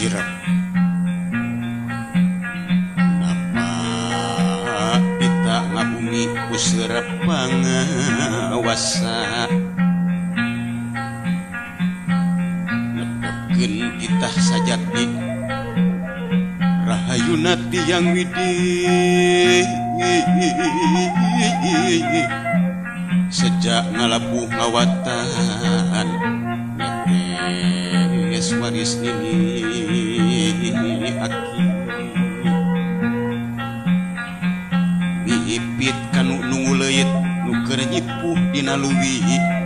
Jirep Napa pita ngabumi ku seureup pangawasa Netepkeun titah sajati Rahayuna tiang widi Sejak ngalabuh ngawatan Netes waris nini aki Miipit kanu nungu leuit nu keur nyipuh dina leuwi.